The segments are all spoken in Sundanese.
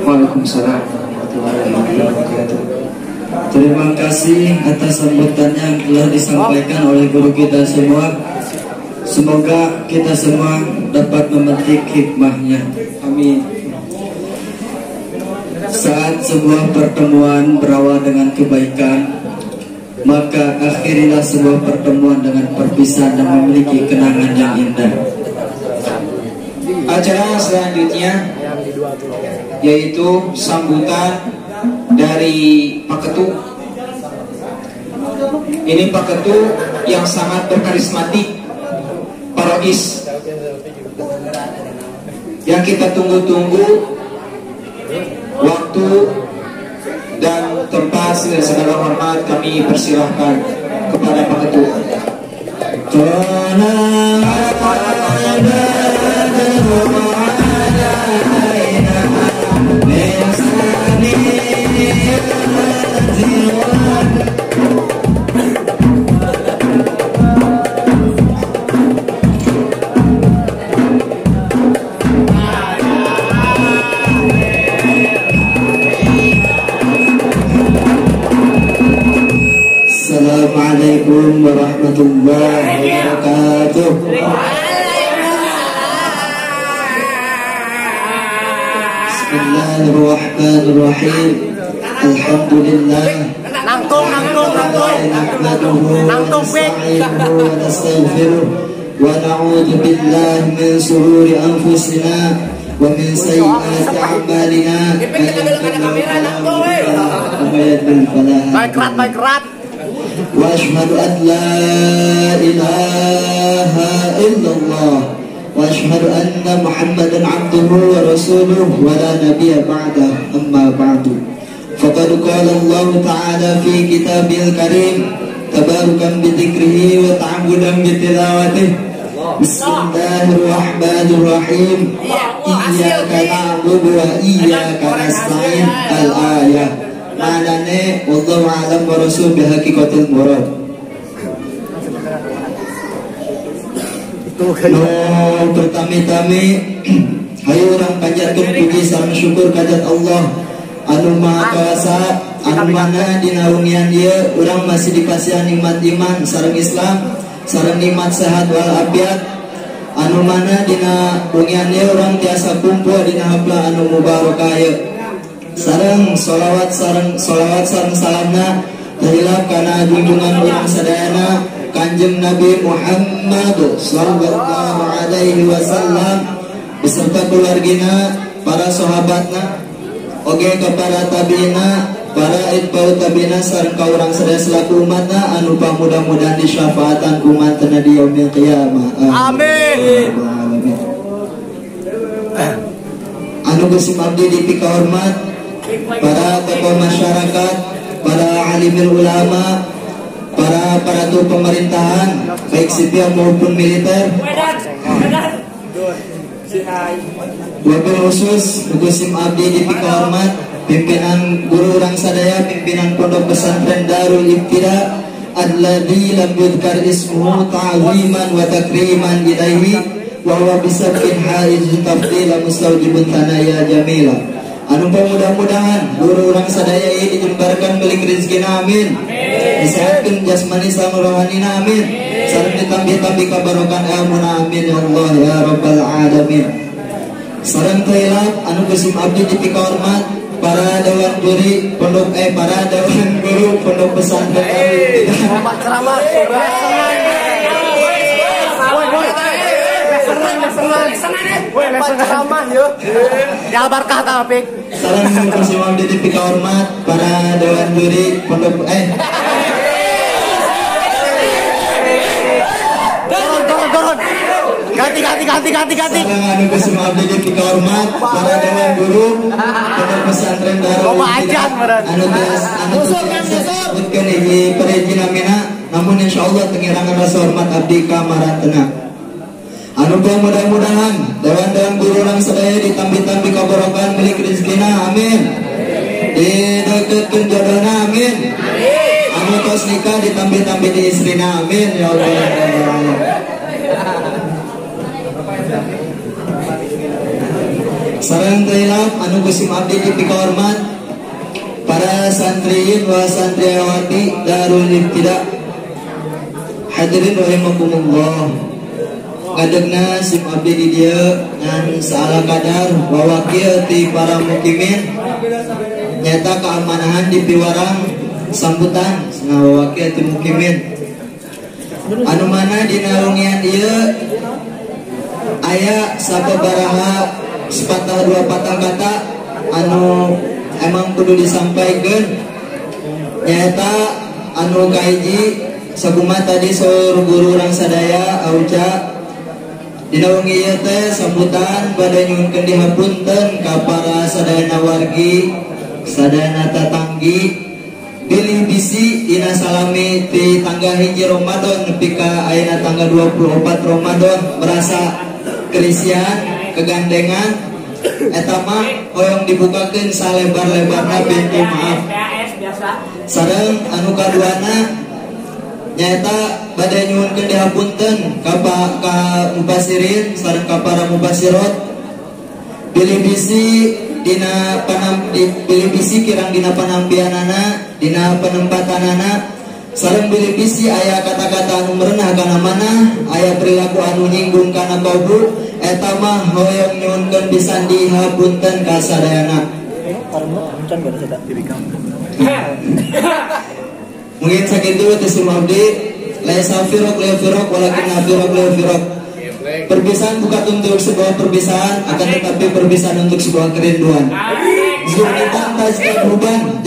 Waalaikumsalam warahmatullahi wabarakatuh. Terima kasih atas sambutannya yang telah disampaikan oleh guru kita semua. Semoga kita semua dapat memetik hikmahnya. Amin. Saat sebuah pertemuan berawal dengan kebaikan, maka akhirilah sebuah pertemuan dengan perpisahan dan memiliki kenangan yang indah. Acara selanjutnya yaitu sambutan dari Pak Ketu. Ini Pak Ketu yang sangat berkarismatik, parois, yang kita tunggu-tunggu waktu dan tempat. Dengan segala hormat kami persilahkan kepada Pak Ketu. Assalamualaikum warahmatullahi wabarakatuh. Bismillahirrahmanirrahim. Alhamdulillah. Nangtung nangtung nangtung. Nangtung wa nastaghfiruh wa na'udzu billahi min shururi anfusina wa min sayyiati a'malina. Baik rat. Wa ashhadu an la ilaha illallah wa ashhadu anna Muhammadan abduhu wa rasuluhu wa la nabiyya ba'da, amma ba'du. Faqad qala Allah ta'ala fi kitabil karim tabarukan bi dzikrihi wa ta'ammudan bi tilawatihi. Bismillahirrahmanirrahim. Iyyaka na'budu wa iyyaka nasta'in. Al-ayah. Manane wallahu a'lam wa rasul bi haqiqatil murad. No pertami-tami hayu urang panjatkeun puji sareng syukur kajat Allah anu maha kuasa, anu mana dina wengian ieu urang masih dipasihan nikmat iman sareng Islam sareng nikmat sehat wal afiat, anu mana dina wengian ieu urang tiasa kumpul dina haflah anu mubarakah ieu. Sareng sholawat sareng salamna terhilap kana junjungan urang sadayana Kanjeng Nabi Muhammad sallallahu alaihi wasallam beserta keluargina, para sahabatna, oge ka para tabiina, para itba'u tabiina sareng ka urang sadaya selaku umatna anu mudah-mudahan disyafaatan ku umatna di yaumil qiyamah. Amin. Anu geus abdi dipikahormat para tokoh masyarakat, para alimil ulama, para aparatur pemerintahan, baik sipil maupun militer. Wabil khusus Gusim abdi dipikahormat pimpinan guru urang sadaya, pimpinan pondok pesantren Darul Ibtida alladzi lam yudhkar ismuhu ta'ziman wa takriman ilaihi wa huwa bisabbin haiz tafdila mustawjibun thanaya jamila. Anu mudah-mudahan guru urang sadaya ieu dijembarkan milik rezekina, amin. Disehatkeun jasmani sareng rohanina, amin. Sareng ditambih-tambih kabarokan ilmuna, amin ya Allah ya rabbal alamin. Sareng teu hilap anu geus abdi dipikahormat para dewan juri pondok para dewan guru pondok pesantren. Ceramah ceramah yo. Ya barkah taufik. Sareng geus abdi dipikahormat para dewan juri pondok Turun. Ganti. Sareng anu geus abdi dipikahormat para dewan guru pondok pesantren Darul Ibtida anu disebutkeun hiji perejinamina, namun insyaallah tengirangan rasa hormat abdi ka marantena. Anu mudah-mudahan dewan-dewan guru urang sadaya ditambih-tambih kabarokahan milik rezekina, amin. Dideketkeun jodohna, amin. Anu tos nikah ditambih-tambih di istrina, amin ya Allah ya Allah. Sareng trilap anu ku sim abdi dipikahormat para santriyin wa santriawati Darul Ibtida. Hadirin rahimakumullah. Ngadegna sim abdi di dieu ngan saala kadar wawakil ti para mukimin nyata keamanahan di piwarang sambutan cenah wawakil ti mukimin. Anu mana dina wengian ieu aya sababaraha sepatah dua patah kata anu emang kudu disampaikan nyata anu kahiji sakumaha tadi saur guru urang sadaya Auca dina wengi ieu teh sambutan bade nyuhunkeun dihapunten ka para sadayana wargi sadayana tatanggi bilih bisi dina salami ti tanggal 1 Ramadan nepi ka ayeuna tanggal 24 Ramadan merasa kerisian kegandengan eta mah hoyong dibukakeun salebar-lebarna pintu maaf. Sareng anu kaduana nyaeta bade nyuhunkeun dihapunten ka mubasirin sareng ka para mubasirot bilih bisi dina bilih bisi kirang dina panampianana dina penempatanana sareng bilih bisi aya kata-kata anu merenah kana mana aya perilaku anu nyinggung kana kalbu eta mah hoyong nyuhunkeun pisan dihapunten ka sadayana. Mungkin sakitu teh sim abdi laisa firaq la firaq walakin firaq la firaq. Perpisahan bukan untuk sebuah perpisahan, akan tetapi perpisahan untuk sebuah kerinduan.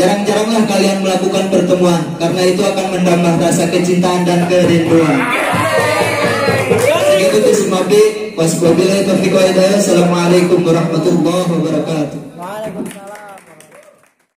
Jarang-jaranglah kalian melakukan pertemuan, karena itu akan menambah rasa kecintaan dan kerinduan. Segitu teh sim abdi. Wabillahi taufiq wal hidayah. Assalamualaikum warahmatullahi wabarakatuh. Waalaikumsalam.